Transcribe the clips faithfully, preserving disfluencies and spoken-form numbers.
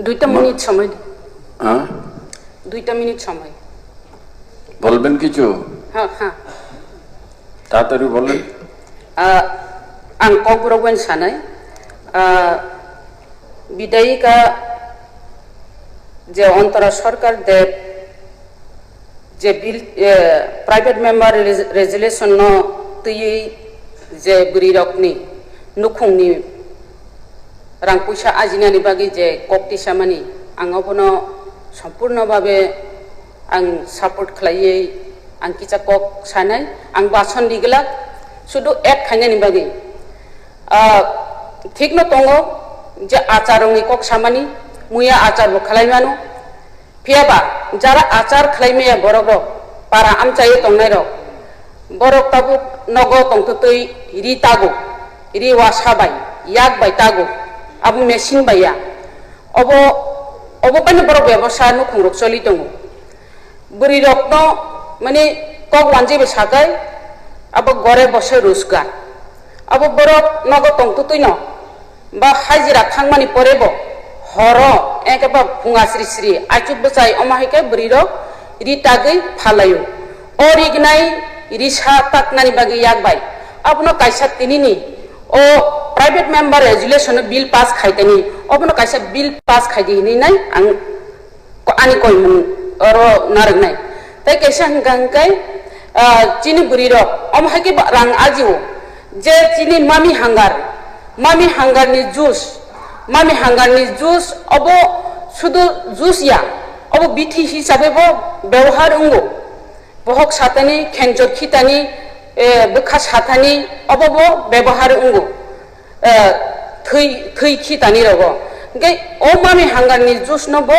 দুইটা মা- মিনিট সময় দিন। হ্যাঁ? দুইটা মিনিট সময়। বলবেন কিছু? হ্যাঁ, হ্যাঁ। তাড়াতাড়ি বলেন। আহ, ang kok rok bai sanai. Ah, bidayika je Antara Sarkar Deb je bill, eh, private member res-, resolution no twiwi je bwrwi rokni nukhungni rang puisa ajinani bagwi je kok tisamani, ang obono sompurno babe ang support khlaiwi ang kisa kok sanai, ang bason rigwlak sudu add khainani bagwi. Ah, thikno tongo je achar rokni kok samani, muya achar bo khlai mano, phiya ba jara achar khlai maya borok rok, para amchai tongnai rok, borok tabuk nogo tongtwtwi ri tago, ri wasa bai, yak bai tago, abo machine bai ya. Obo, obo bai no borok bebasa nukhung rok choli tongo. Bwrwi rok no mani kok wanjwi bai sakai, abo gore bose rosgar. Abo borok nogo tongtwtwi no ba hajira thangmani pore bo horo, eke ba phunga sri sri, aichuk bwchai, omo hai khe bwrwi rok ri tagwi phalaio. O rignai risa taknani bagwi yak bai. Abono kaisa tinini o private member resolution bill pass khaitani, obono kaisa bill pass khaidi hinwi nai ang ko-, ani koimung oro narwknai. Tai kaisa hwnkha hwnkhe, ah, chini bwrwi rok omo hai khe ba rang ajio je chini mami hangar, mami hangar ni juice, mami hangar ni juice obo sudu juice ya, obo bithi hisabe bo bebohar wngo. Bohok satani, khenjor khitani, eh, bwkha satani obo bo bebohar wngo. Eh, thwi, thwi khitani rogo. Hwnkhe o mami hangar ni juice no bo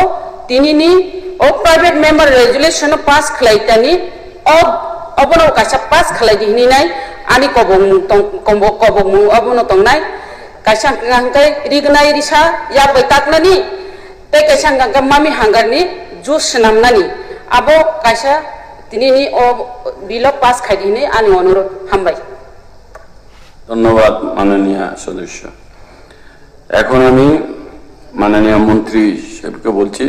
tinini o private member resolution no pass khlai tani, o, obono kaisa pass khlai di hinwi nai ani kobong tong-, kobong, kobong obono tongnai. Kaisa hwnkha hwnkhe rignai risa yak bai taknani, tei kaisa hwnkha hwnkhe mami hangar ni juice swnamnani. Abo kaisa tinini o bill o pass khaidi hinwi ani onurodh. Hambai. ধন্যবাদ মাননীয় সদস্য। এখন আমি মাননীয় মন্ত্রী সাহেবকে বলছি